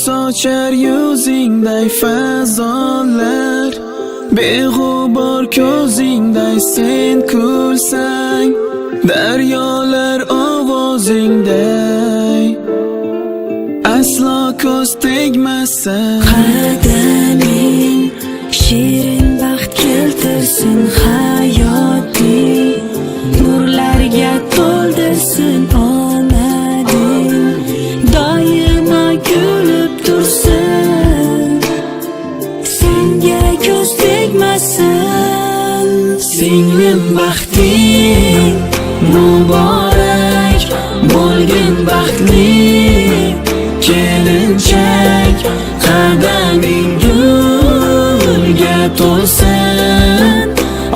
Sochar yuzingday fazolar, beg'ubor ko'zingday sen kulsang, daryolar ovozingday aslo ko'z tegmasin. Qadaming shirin baxt keltirsin, hayoting nurlarga to'ldirsin, omading doimo kulib tursin, senga ko'z tegmasin. Singlim, baxting muborak bo'lgin, baxtli kelinchak, qadaming gulga to'lsin,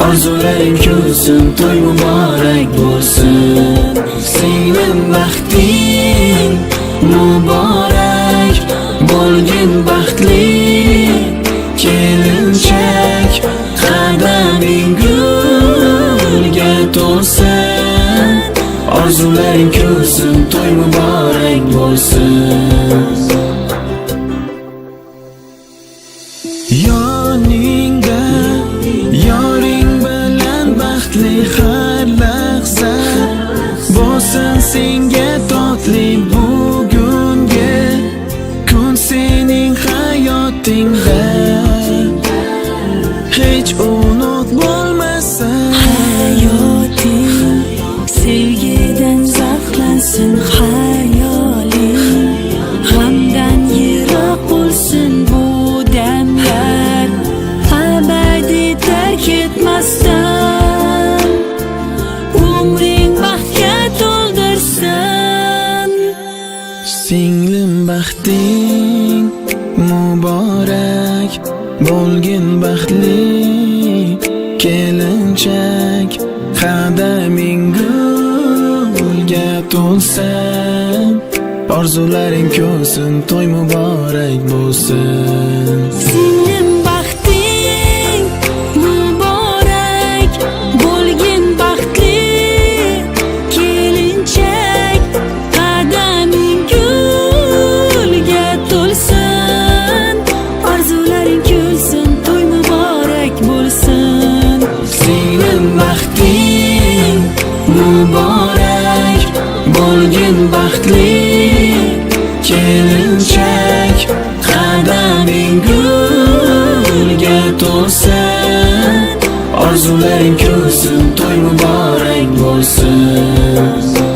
orzularing kulsin, to'y muborak bo'lsin. Singlim, baxting muborak bo'lgin, baxtli kelinchak, qadaming gulga to'lsin, orzularing kulsin, to'y muborak bo'lsin. Yoningda yoring bilan baxtli har lahza bo'lsin senga totli, bugungi kun sening hayotingda hech unut bo'lmasin. Hayoting sevgidan zavqlansin, xayoling g'amdan yiroq bo'lsin, bu damlar abadiy tark etmasdan umring baxtga to'ldirsin. Singlim, baxting muborak bo'lgin, baxtli kelinchak, qadaming gulga to'lsin, orzularing ko'rsin, to'y muborak bo'lsin. Singlim, baxting muborak bo'lgin, baxtli kelinchak, qadaming gulga to'lsin, orzularing kulsin, to'y muborak bo'lsin. Singlim, baxting muborak bo'lgin, baxtli kelinchak, qadaming gulga to'lsin, orzularing kulsin, to'y muborak bo'lsin.